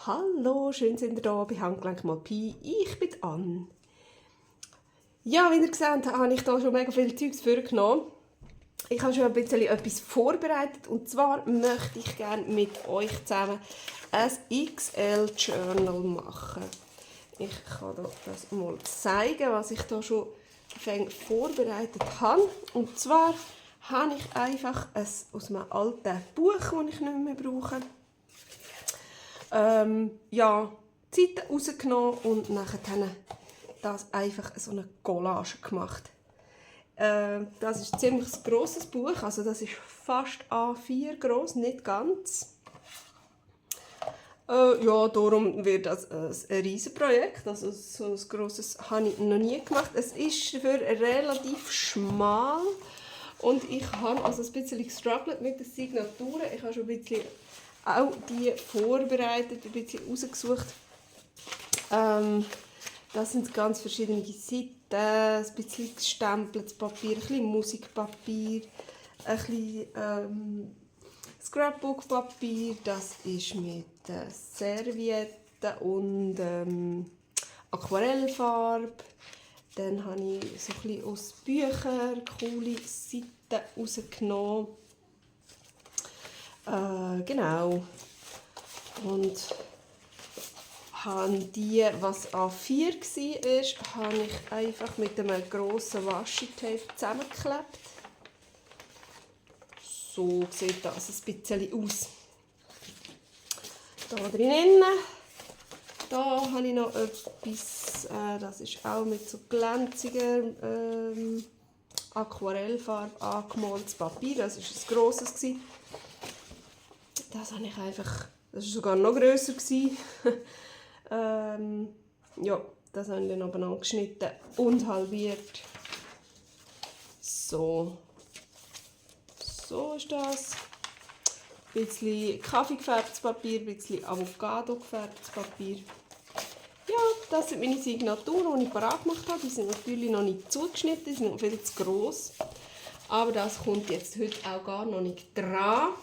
Hallo, schön sind ihr da bei Handgelenk mal Pi. Ich bin Anne. Ja, wie ihr gesehen habt, habe ich hier schon mega viel Zeugs vorgenommen. Ich habe schon ein bisschen etwas vorbereitet und zwar möchte ich gerne mit euch zusammen ein XL-Journal machen. Ich kann euch das mal zeigen, was ich hier schon vorbereitet habe. Und zwar habe ich einfach aus einem alten Buch, das ich nicht mehr brauche, die Seiten rausgenommen und nachher das einfach so eine Collage gemacht. Das ist ein ziemlich grosses Buch, also das ist fast A4 groß, nicht ganz. Darum wird das ein riesen Projekt, also so ein grosses habe ich noch nie gemacht. Es ist für relativ schmal und ich habe also ein bisschen gestruggelt mit den Signaturen. Ich habe schon ein bisschen auch die vorbereitet, ein bisschen rausgesucht. Das sind ganz verschiedene Seiten, ein bisschen gestempeltes Papier, ein bisschen Musikpapier, ein bisschen Scrapbook-Papier. Das ist mit Servietten und Aquarellfarbe. Dann habe ich so ein bisschen aus Büchern coole Seiten rausgenommen. Genau. Und habe die, was A4 war, habe ich einfach mit einem grossen Washi-Tape zusammengeklebt. So sieht das ein bisschen aus. Hier drinnen habe ich noch etwas, das ist auch mit so glänziger Aquarellfarbe angemaltes Papier. Das war ein grosses. Das habe ich einfach, das war sogar noch grösser. Das habe ich dann aber angeschnitten und halbiert. So ist das. Ein bisschen Kaffee gefärbtes Papier, ein bisschen Avocado gefärbtes Papier. Ja, das sind meine Signaturen, die ich parat gemacht habe. Die sind natürlich noch nicht zugeschnitten, die sind noch viel zu gross. Aber das kommt jetzt heute auch gar noch nicht dran.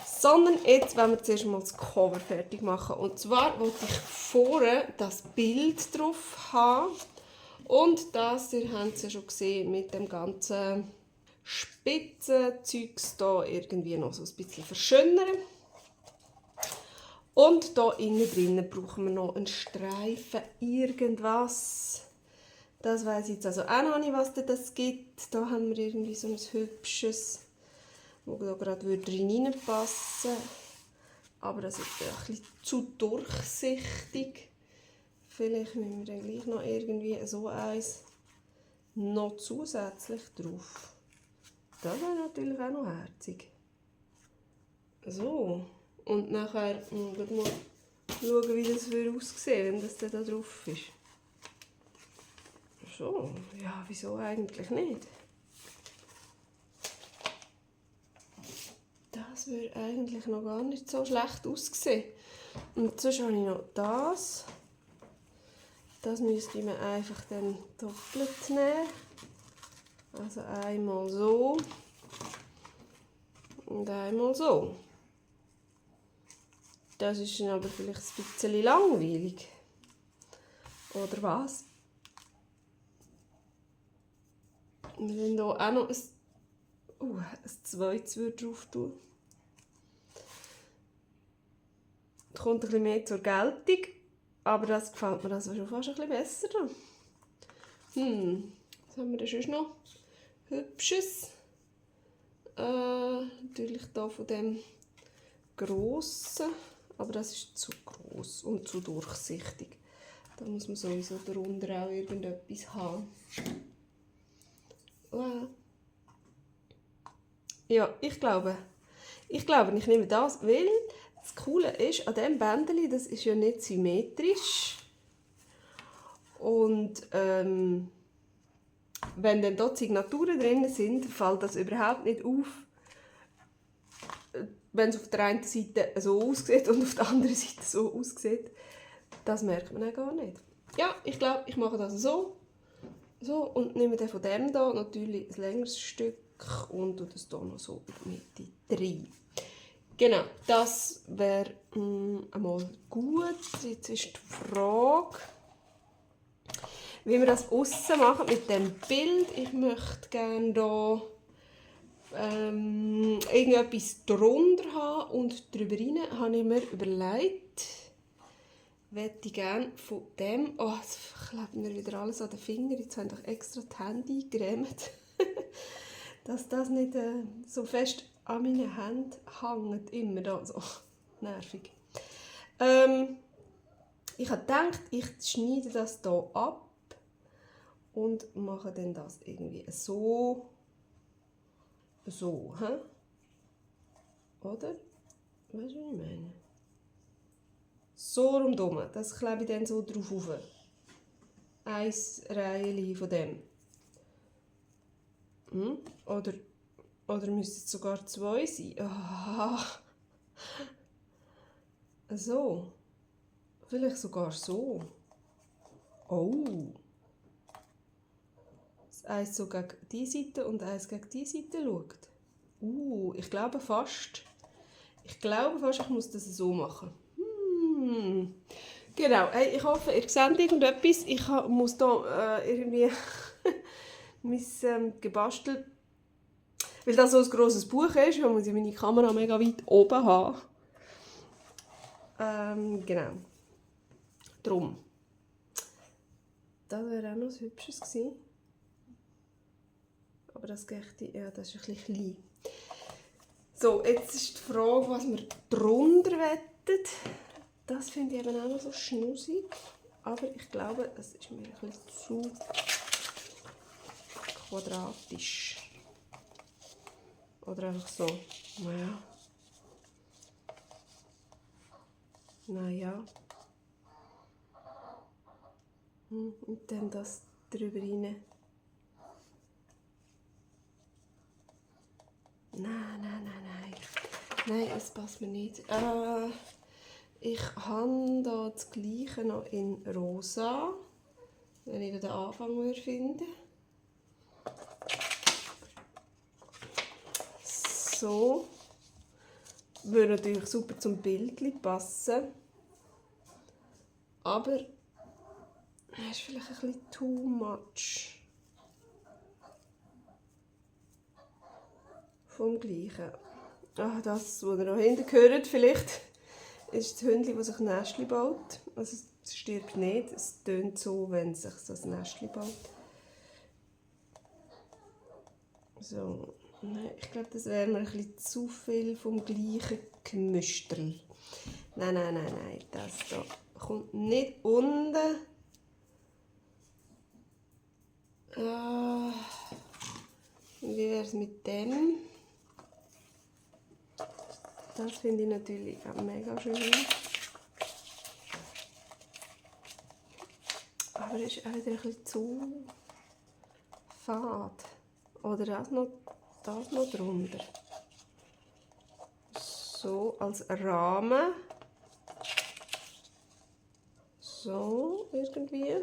Sondern jetzt wollen wir zuerst mal das Cover fertig machen. Und zwar wollte ich vorne das Bild drauf haben. Und das, ihr habt es ja schon gesehen, mit dem ganzen Spitzenzeugs hier irgendwie noch so ein bisschen verschönern. Und hier innen drinnen brauchen wir noch einen Streifen, irgendwas. Das weiss ich jetzt also auch noch nicht, was das gibt. Da haben wir irgendwie so ein hübsches, wo da gerade reinpassen würde. Aber das ist ein bisschen zu durchsichtig. Vielleicht müssen wir dann gleich noch irgendwie so eins noch zusätzlich drauf. Das wäre natürlich auch noch herzig. So. Und nachher mal schauen, wie das aussehen, wenn das da drauf ist. So, ja, wieso eigentlich nicht? Das würde eigentlich noch gar nicht so schlecht aussehen. Und sonst habe ich noch das. Das müsste man einfach dann doppelt nehmen. Also einmal so und einmal so. Das ist dann aber vielleicht ein bisschen langweilig. Oder was? Wir werden hier auch noch ein zweites drauf tun. Das kommt ein bisschen mehr zur Geltung. Aber das gefällt mir also schon fast ein bisschen besser. Was haben wir denn sonst noch? Hübsches. Natürlich hier von dem grossen. Aber das ist zu gross und zu durchsichtig. Da muss man sowieso darunter auch irgendetwas haben. Ja, ich glaube, ich nehme das, weil das Coole ist, an diesem Bändchen, das ist ja nicht symmetrisch. Und wenn dann dort Signaturen drin sind, fällt das überhaupt nicht auf, wenn es auf der einen Seite so aussieht und auf der anderen Seite so aussieht. Das merkt man auch gar nicht. Ja, ich glaube, ich mache das so und nehme dann von dem hier natürlich ein längeres Stück und tue das hier noch so in die Mitte rein. Genau, das wäre einmal gut. Jetzt ist die Frage, wie wir das aussen machen mit dem Bild. Ich möchte gerne hier irgendetwas drunter haben und darüber rein habe ich mir überlegt, möchte ich gerne von dem, oh, jetzt klebt mir wieder alles an den Finger, jetzt habe ich extra das Handy gerämt, dass das nicht so fest an meinen Händen hängt, immer da, so nervig. Ich habe gedacht, ich schneide das hier ab und mache dann das irgendwie so, hä? Oder? Weißt du, was ich meine? So rundherum, das klebe ich dann so drauf auf. Ein Reihe von dem. Oder müssten es sogar 2 sein? Ah. So. Vielleicht sogar so. Oh. Das eins so gegen diese Seite und eins gegen diese Seite schaut. Ich glaube fast, ich muss das so machen. Genau, hey, ich hoffe, ihr seht irgendetwas. Ich muss hier irgendwie mein Gebastel, weil das so ein grosses Buch ist, muss ich meine Kamera mega weit oben haben. Genau. Drum. Das wäre auch noch was Hübsches gewesen. Aber das Gechte, ja, das ist ein bisschen klein. So, jetzt ist die Frage, was wir drunter wettet. Das finde ich eben auch noch so schnusig. Aber ich glaube, es ist mir ein bisschen zu quadratisch. Oder einfach so. Naja. Naja. Und dann das drüber rein. Nein. Nein, es passt mir nicht. Ich habe da das Gleiche noch in rosa, wenn ich den Anfang finde. So. Würde natürlich super zum Bild passen. Aber es ist vielleicht ein bisschen too much. Vom Gleichen. Das, was ihr noch hinten hört, vielleicht, ist das Hündchen, das sich ein Nestchen baut. Also es stirbt nicht, es tönt so, wenn es sich so ein Nestchen baut. So, ich glaube, das wäre mir ein bisschen zu viel vom gleichen Gemüsterl. Nein, das da kommt nicht unten. Wie wäre es mit dem? Das finde ich natürlich auch mega schön. Aber es ist auch wieder ein bisschen zu fad. Oder das noch drunter. So als Rahmen. So irgendwie.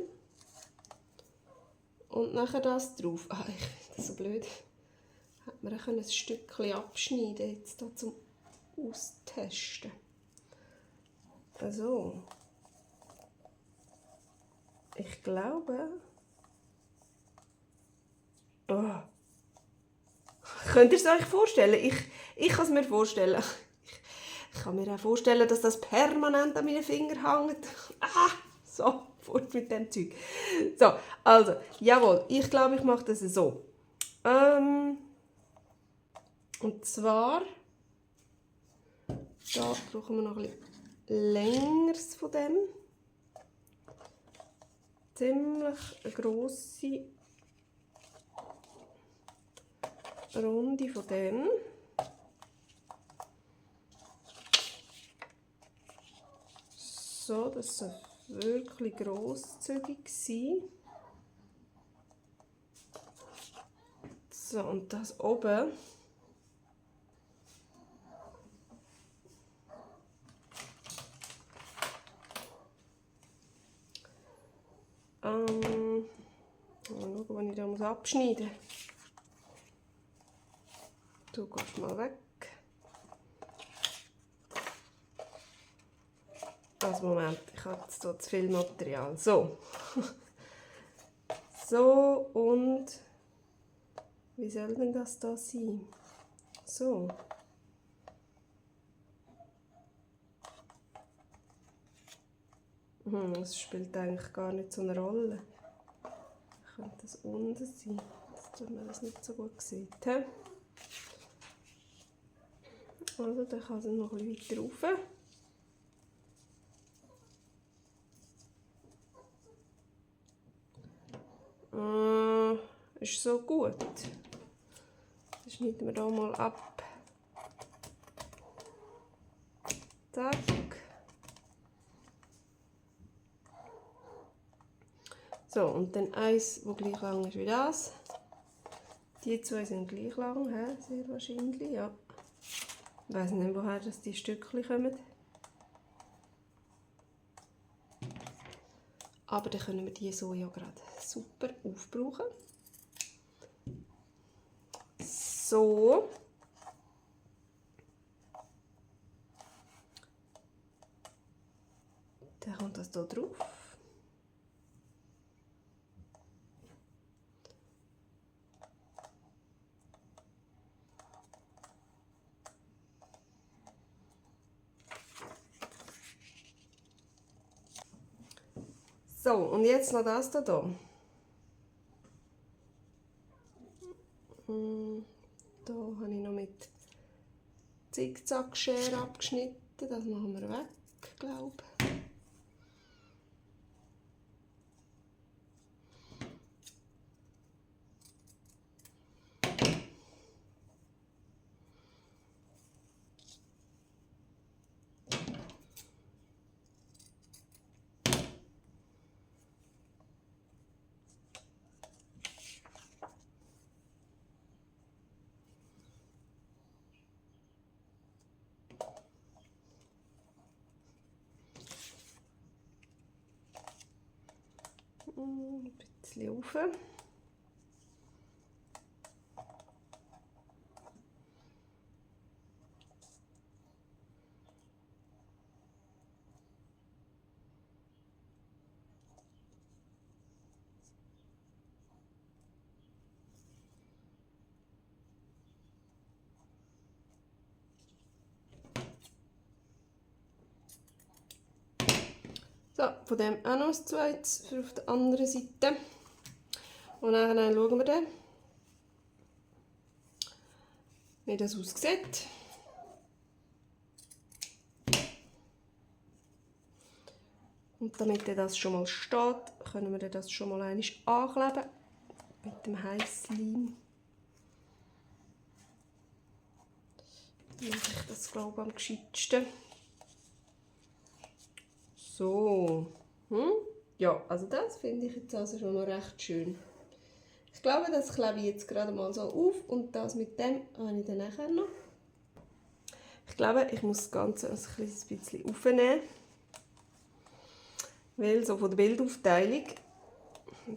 Und nachher das drauf. Ich finde das so blöd. Hätte man auch ein Stückchen abschneiden jetzt hier zum Austesten. Also. Ich glaube. Oh. Könnt ihr es euch vorstellen? Ich kann es mir vorstellen. Ich kann mir auch vorstellen, dass das permanent an meinen Fingern hängt. So, fort mit dem Zeug. So, also, jawohl, ich glaube, ich mache das so. Und zwar, da brauchen wir noch ein bisschen längeres von dem. Ziemlich eine grosse Runde von dem. So, das soll wirklich grosszügig sein. So, und das oben. Mal schauen, wann ich da abschneiden muss. Du gehst mal weg. Also Moment, ich habe jetzt hier zu viel Material. So. So und... Wie soll denn das da sein? So. Das spielt eigentlich gar nicht so eine Rolle. Könnte das unten sein, dass man das nicht so gut sieht. He? Also dann kann es noch ein bisschen weiter rauf. Ist so gut. Das schneiden wir hier mal ab. Zack. So, und dann eins, das gleich lang ist wie das. Die zwei sind gleich lang, sehr wahrscheinlich, ja. Ich weiss nicht, woher die Stückchen kommen. Aber dann können wir die so ja gerade super aufbrauchen. So. Dann kommt das hier drauf. So, und jetzt noch das hier. Da habe ich noch mit Zickzackschere abgeschnitten. Das machen wir weg, glaube ich. Ein bisschen rauf. So, von dem auch noch ein zweites für auf der anderen Seite. Und dann schauen wir dann, wie das aussieht. Und damit das schon mal steht, können wir das schon mal einmal ankleben mit dem Heißleim. Dann mache ich das, glaube ich, am gescheitsten. So. Ja, also das finde ich jetzt also schon noch recht schön. Ich glaube, das klebe ich jetzt gerade mal so auf und das mit dem habe ich dann nachher noch. Ich glaube, ich muss das Ganze ein kleines bisschen aufnehmen. Weil so von der Bildaufteilung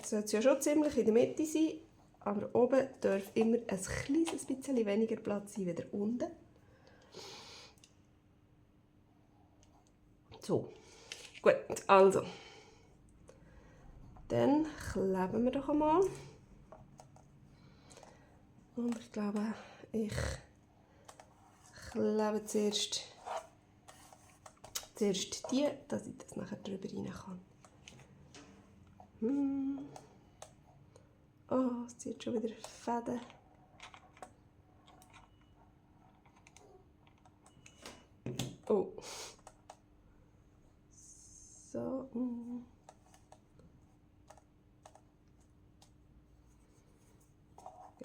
sollte es ja schon ziemlich in der Mitte sein, aber oben darf immer ein kleines bisschen weniger Platz sein als unten. So, gut, also. Dann kleben wir doch einmal. Und ich glaube, ich klebe zuerst die, dass ich das nachher drüber rein kann. Oh, es zieht schon wieder Fäden. Oh. So.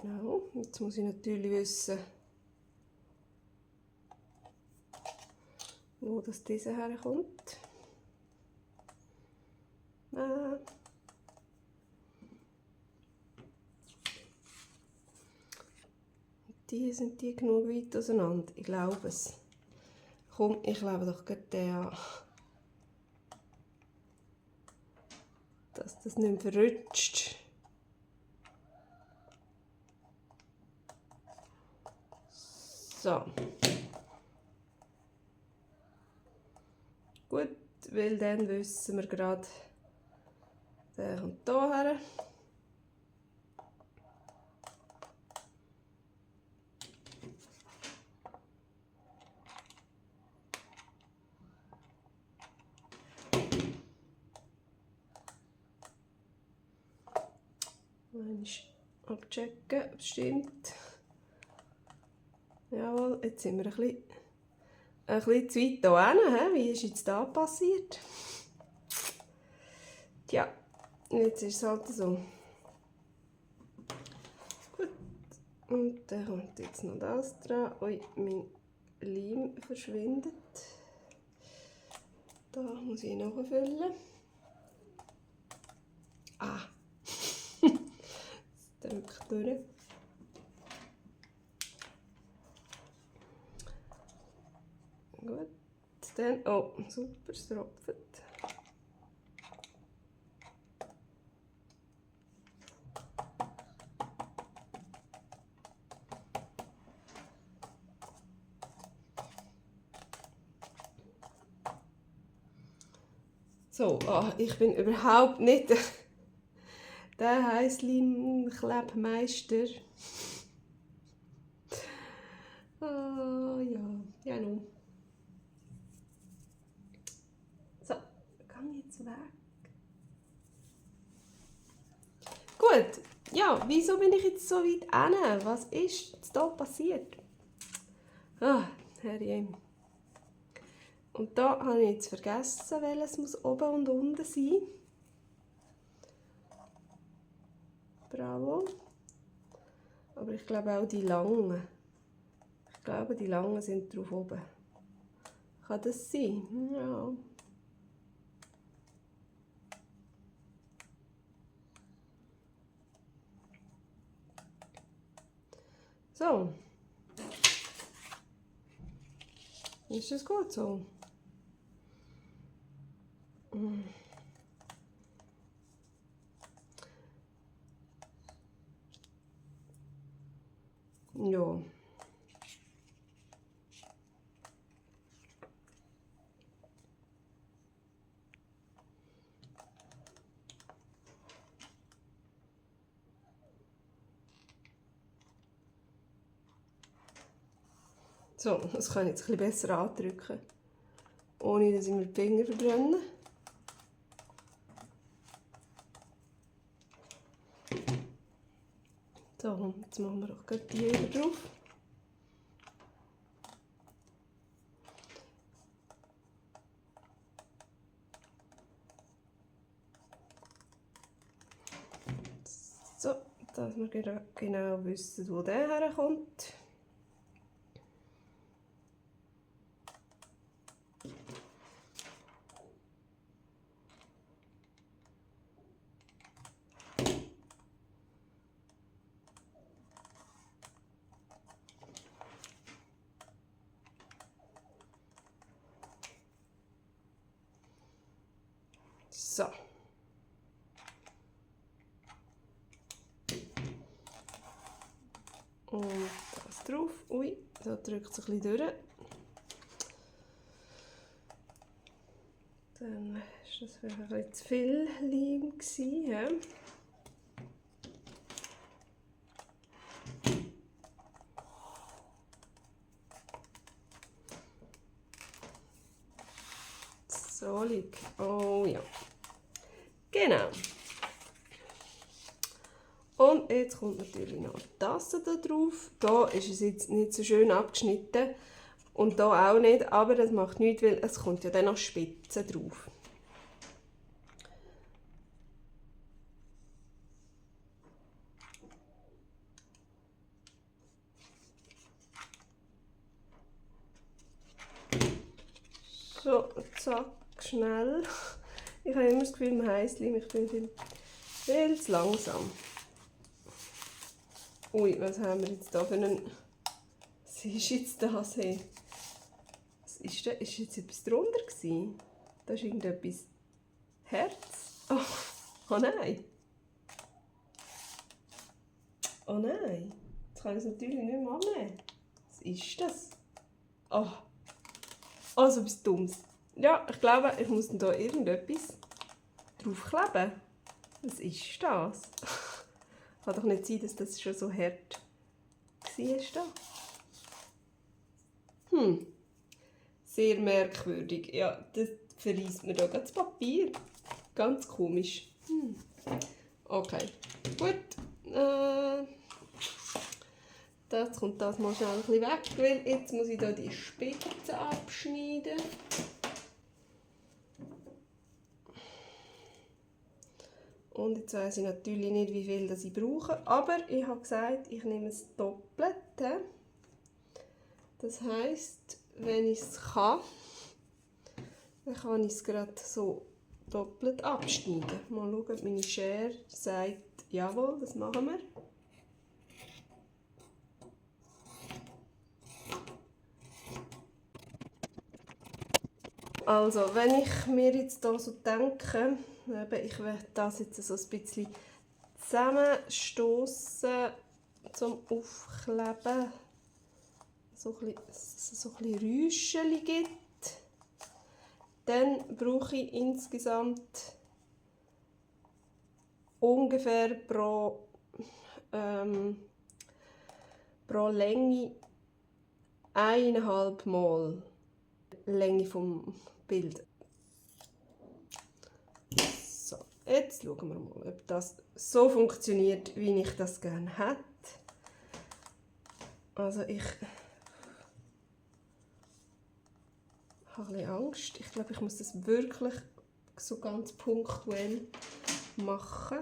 Genau, jetzt muss ich natürlich wissen, wo das diese herkommt. Sind die genug weit auseinander? Ich glaube es. Komm, ich glaube doch gerade den an. Dass das nicht mehr verrutscht. So. Gut, weil dann wissen wir gerade, der kommt hier her. Abchecken, ob es stimmt. Jawohl, jetzt sind wir ein bisschen zu weit hier hin. Wie ist jetzt da passiert? Tja, jetzt ist es halt so. Gut. Und dann kommt jetzt noch das dran. Ui, mein Leim verschwindet. Da muss ich noch füllen. Ah! Es drückt durch. Gut. Dann, oh, super, es tropft. So, ich bin überhaupt nicht der Heißleim-Klebmeister. Ja, nun. So, kann ich jetzt weg? Gut, ja, wieso bin ich jetzt so weit hin? Was ist jetzt da passiert? Herrje. Und da habe ich jetzt vergessen, welches muss oben und unten sein. Bravo. Aber ich glaube auch die langen. Ich glaube, die langen sind drauf oben. Kann das sein? Ja. So. Ist das gut so? Ja. So, das kann ich jetzt ein bisschen besser andrücken, ohne dass ich mir die Finger verbrenne. So, jetzt machen wir doch gerade die wieder drauf. So, dass wir genau wissen, wo der herkommt. So. Und das drauf. Ui, da drückt es ein bisschen durch. Dann war das vielleicht ein bisschen zu viel Leim gewesen, ja? So liegt. Oh ja. Genau. Und jetzt kommt natürlich noch die Tasse da drauf. Da ist es jetzt nicht so schön abgeschnitten. Und da auch nicht, aber das macht nichts, weil es kommt ja dann noch Spitzen drauf. So, zack, schnell. Ich habe immer das Gefühl, im Heißleim, ich bin viel zu langsam. Ui, was haben wir jetzt da für einen... Was ist jetzt das? Hey? Was ist da? Ist jetzt etwas drunter gewesen? Da ist irgendetwas... Herz? Oh nein! Oh nein! Jetzt kann ich es natürlich nicht mehr annehmen. Was ist das? Oh! Also etwas Dummes. Ja, ich glaube, ich muss da irgendetwas draufkleben. Was ist das? Kann doch nicht sein, dass das schon so hart war. Sehr merkwürdig. Ja, das verreist mir da das Papier. Ganz komisch. Okay, gut. Das kommt das mal schnell ein bisschen weg, weil jetzt muss ich hier die Spitze abschneiden. Und jetzt weiss ich natürlich nicht, wie viel ich brauche, aber ich habe gesagt, ich nehme das Doppelte. Das heisst, wenn ich es kann, dann kann ich es gerade so doppelt abschneiden. Mal schauen, ob meine Schere sagt, jawohl, das machen wir. Also, wenn ich mir jetzt hier so denke, ich werde das jetzt so ein bisschen zusammenstoßen zum Aufkleben, so ein bisschen Räuschchen gibt, dann brauche ich insgesamt ungefähr pro Länge 1,5 Mal Länge vom Bild. So, jetzt schauen wir mal, ob das so funktioniert, wie ich das gerne hätte. Also ich habe ein bisschen Angst. Ich glaube, ich muss das wirklich so ganz punktuell machen.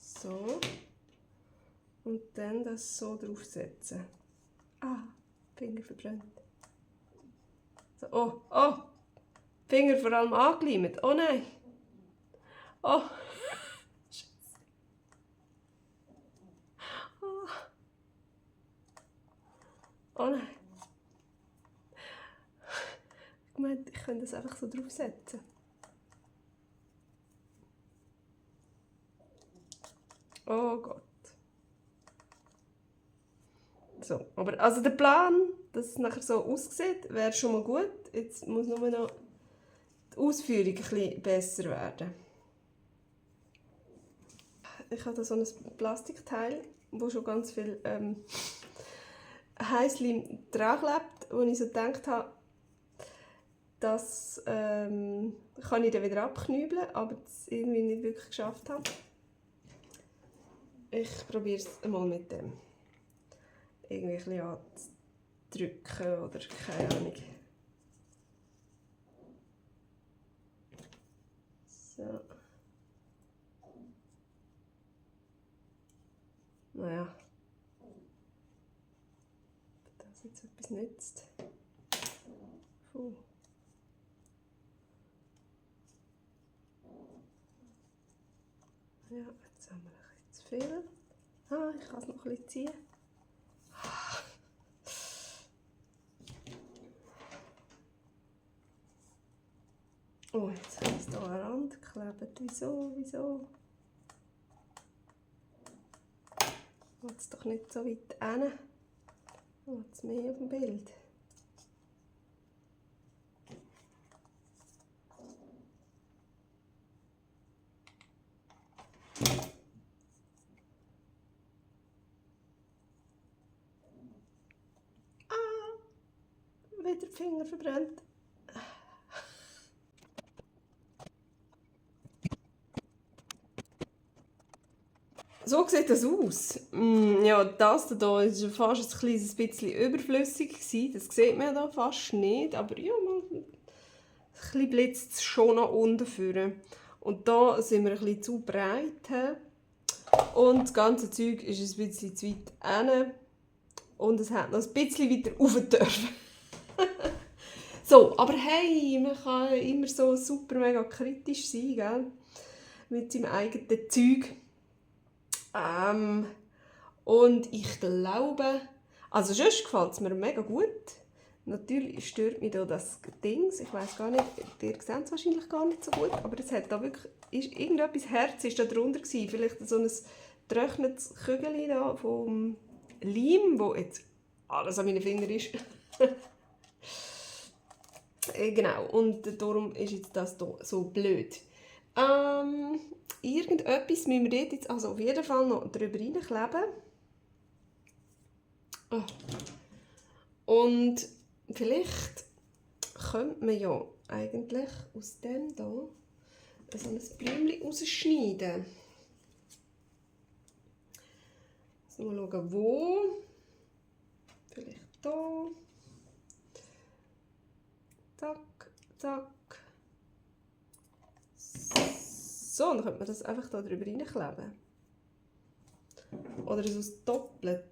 So. Und dann das so draufsetzen. Ah, Finger verbrannt. So, oh, oh! Finger vor allem angeleimt. Oh nein! Oh! Oh, oh nein! Ich meinte, ich könnte das einfach so draufsetzen. Oh Gott. So, aber also der Plan, dass es nachher so aussieht, wäre schon mal gut. Jetzt muss nur noch die Ausführung ein bisschen besser werden. Ich habe da so ein Plastikteil, wo schon ganz viel Heißleim dran klebt, wo ich so gedacht habe, das kann ich dann wieder abknübeln, aber das irgendwie nicht wirklich geschafft habe. Ich probiere es einmal mit dem. Irgendwie ein bisschen anzudrücken oder keine Ahnung. So. Naja. Ob das jetzt etwas nützt. Puh. Ja, jetzt haben wir ein bisschen zu viel. Ah, ich kann es noch ein bisschen ziehen. Oh, jetzt habe ich es hier an den Rand geklebt. Wieso? Ich will es doch nicht so weit hin. Ich will es mehr auf dem Bild. Wieder die Finger verbrannt. So sieht das aus. Ja, das hier war fast ein kleines bisschen überflüssig. Das sieht man hier fast nicht. Aber ja, ein bisschen blitzt es schon nach unten führen. Und da sind wir ein bisschen zu breit. Und das ganze Zeug ist ein bisschen zu weit hinten. Und es hat noch ein bisschen weiter rauf dürfen. So, aber hey, man kann immer so super mega kritisch sein, gell? Mit seinem eigenen Zeug. Und ich glaube, also sonst gefällt es mir mega gut. Natürlich stört mich da das Ding. Ich weiß gar nicht, ihr seht es wahrscheinlich gar nicht so gut, aber es hat da wirklich, irgendetwas Herz ist da drunter gewesen. Vielleicht so ein getrocknetes Kügelchen da vom Leim, wo jetzt alles an meinen Fingern ist. Genau, und darum ist jetzt das hier so blöd. Irgendetwas müssen wir dort jetzt also auf jeden Fall noch drüber reinkleben. Oh. Und vielleicht könnte man ja eigentlich aus dem hier so ein Blümchen rausschneiden. Also mal schauen, wo. Vielleicht hier. Zack, zack. So, dann könnte man das einfach hier drüber reinkleben. Oder so doppelt.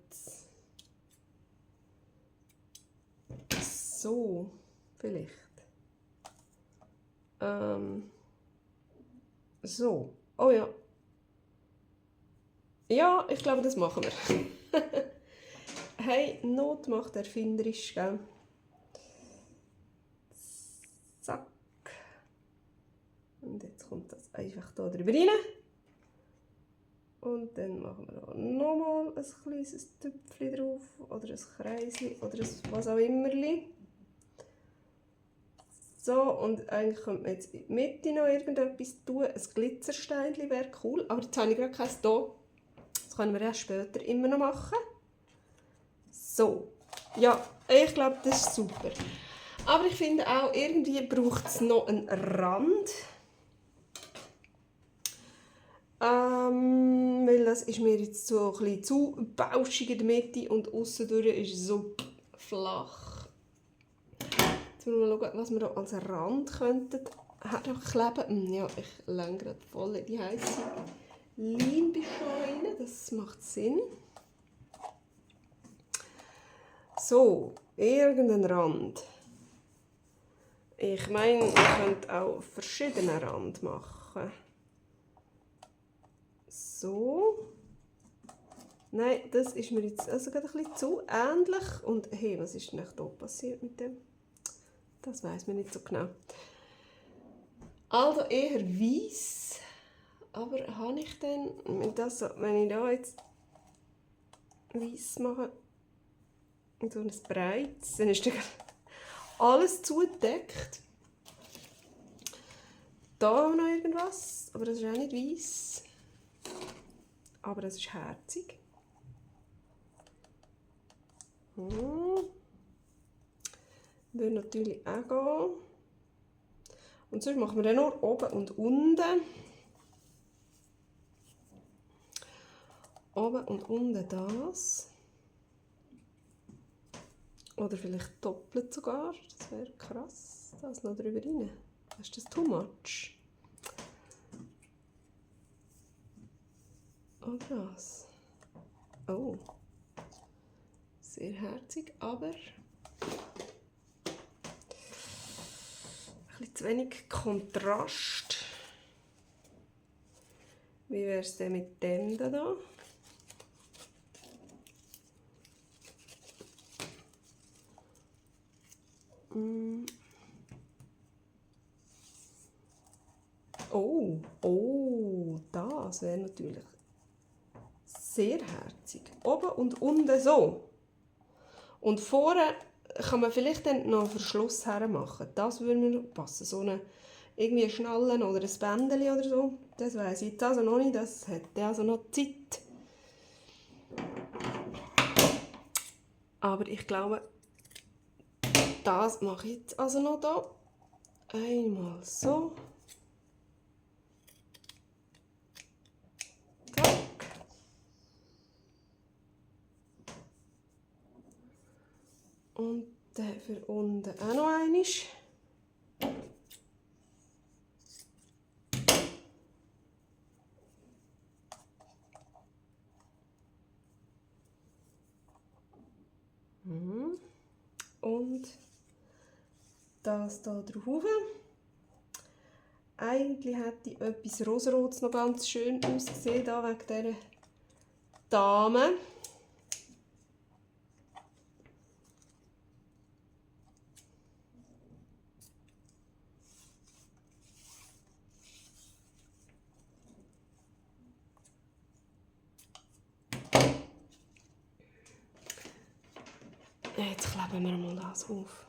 So, vielleicht. So. Oh ja. Ja, ich glaube, das machen wir. Hey, Not macht erfinderisch, gell? Zack. Und jetzt kommt das einfach hier drüber rein. Und dann machen wir nochmal ein kleines Tüpfchen drauf. Oder ein Kreischen. Oder ein was auch immer. So, und eigentlich könnte man jetzt in die Mitte noch irgendetwas tun. Ein Glitzersteinchen wäre cool. Aber jetzt habe ich gerade keins hier. Das können wir ja später immer noch machen. So. Ja, ich glaube, das ist super. Aber ich finde auch, irgendwie braucht es noch einen Rand. Weil das ist mir jetzt so ein bisschen zu bauschig in der Mitte und aussen durch ist es so flach. Jetzt müssen wir mal schauen, was wir hier als Rand könnten kleben. Ja, ich lege gerade voll in die heiße Leinbescheine. Das macht Sinn. So, irgendein Rand. Ich meine, ihr könnt auch verschiedene Rand machen. So. Nein, das ist mir jetzt also gerade ein bisschen zu ähnlich. Und hey, was ist denn hier passiert mit dem? Das weiss man nicht so genau. Also eher weiss. Aber habe ich denn, wenn ich da jetzt weiss mache, so ein breites, dann ist alles zugedeckt. Da haben wir noch irgendwas, aber das ist auch nicht weiss. Aber das ist herzig. Würde natürlich auch gehen. Und sonst machen wir dann nur oben und unten. Oben und unten das. Oder vielleicht doppelt sogar. Das wäre krass. Das noch drüber rein. Ist das too much? Oder was? Oh. Sehr herzig, aber ein bisschen zu wenig Kontrast. Wie wäre es denn mit dem da? Oh, das wäre natürlich sehr herzig. Oben und unten so. Und vorne kann man vielleicht dann noch einen Verschluss hermachen. Das würde mir passen. So irgendwie eine Schnalle oder ein Bändchen oder so. Das weiss ich jetzt also noch nicht. Das hätte also noch Zeit. Aber ich glaube, das mache ich jetzt also noch da. Einmal so. Und dann für unten auch noch einmal. Und das hier drauf. Eigentlich hätte ich etwas Rosarotes noch ganz schön ausgesehen, da wegen dieser Dame. Jetzt kleben wir mal das auf.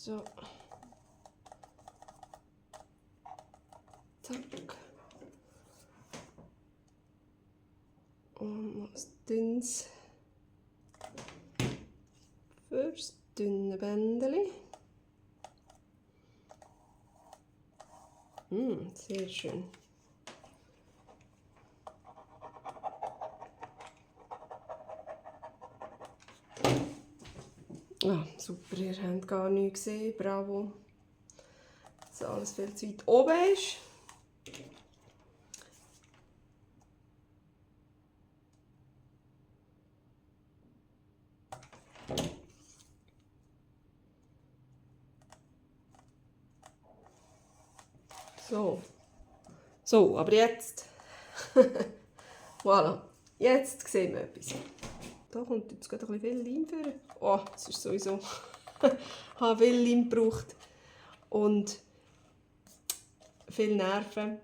So. Zack. Und noch ein dünnes fürs dünne Bändeli. Sehr schön. Ah, super, ihr habt gar nichts gesehen. Bravo. Dass alles viel zu weit oben ist. So, aber jetzt. Voilà. Jetzt sehen wir etwas. Da kommt jetzt gerade ein bisschen viel Leim für. Oh, das ist sowieso. Ich habe viel Leim gebraucht. Und viele Nerven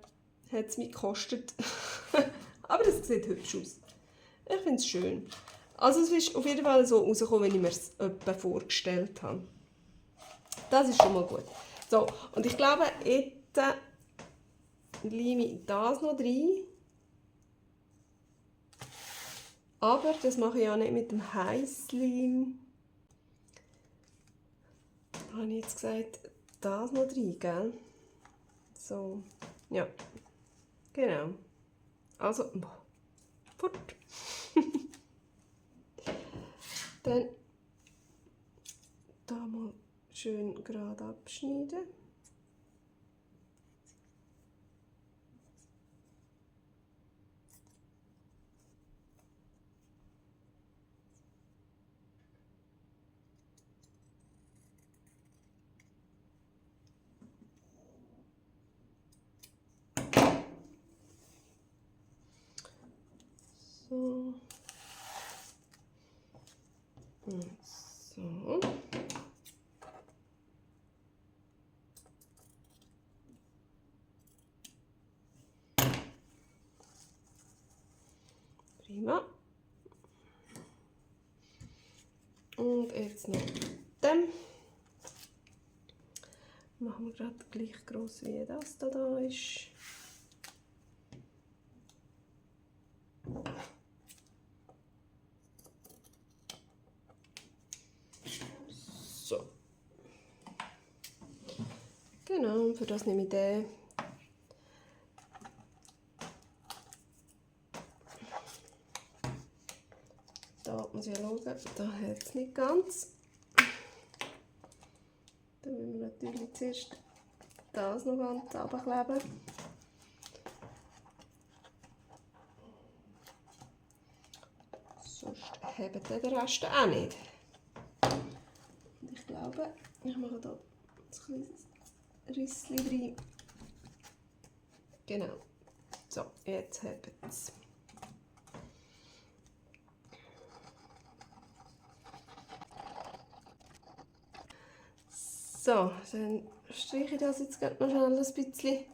hat es mich gekostet. Aber es sieht hübsch aus. Ich finde es schön. Also es ist auf jeden Fall so rausgekommen, wie ich mir es etwa vorgestellt habe. Das ist schon mal gut. So, und ich glaube, jetzt leime ich das noch rein. Aber das mache ich ja nicht mit dem Heißleim. Habe ich jetzt gesagt, das noch rein, gell? So, ja. Genau. Also, fort. Dann da mal schön gerade abschneiden. So. Und so. Prima. Und jetzt noch dem. Machen wir gerade gleich groß wie das da ist. So. Genau, für das nehme ich den. Da muss ich schauen, da hat es nicht ganz. Dann müssen wir natürlich zuerst das noch ganz runterkleben. Sonst hebt der Rest auch nicht. Und ich glaube, ich mache hier ein kleines Rissli rein. Genau. So, jetzt hebt es. So, dann streiche ich das jetzt noch schnell ein bisschen,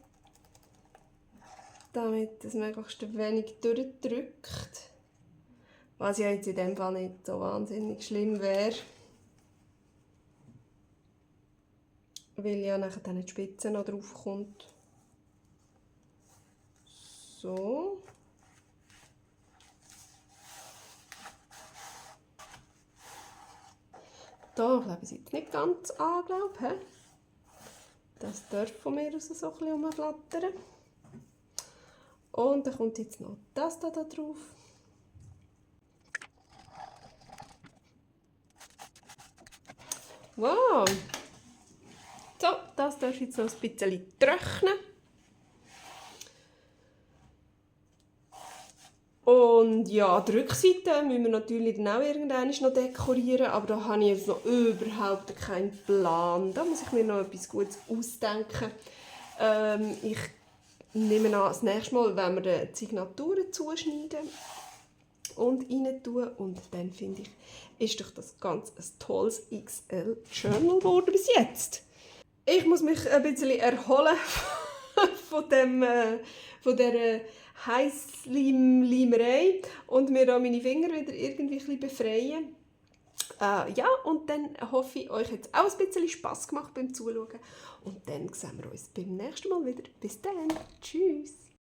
damit es möglichst wenig durchdrückt. Was ja jetzt in dem Fall nicht so wahnsinnig schlimm wäre. Weil ja nachher dann die Spitze noch drauf kommt. So. Da klebe ich es jetzt nicht ganz an, glaube ich. Das darf von mir aus so ein bisschen rumflattern. Und dann kommt jetzt noch das da drauf. Wow! So, das darf jetzt noch ein bisschen trocknen. Und ja, die Rückseite müssen wir natürlich dann auch irgendwann noch dekorieren, aber da habe ich jetzt noch überhaupt keinen Plan. Da muss ich mir noch etwas Gutes ausdenken. Ich nehme an, das nächste Mal, wenn wir die Signaturen zuschneiden und rein tun, und dann finde ich, ist doch das ganz ein tolles XL-Journal geworden bis jetzt. Ich muss mich ein bisschen erholen von dieser Heissleimerei und mir da meine Finger wieder irgendwie ein bisschen befreien. Ja, und dann hoffe ich, euch hat es auch ein bisschen Spass gemacht beim Zuschauen. Und dann sehen wir uns beim nächsten Mal wieder. Bis dann. Tschüss.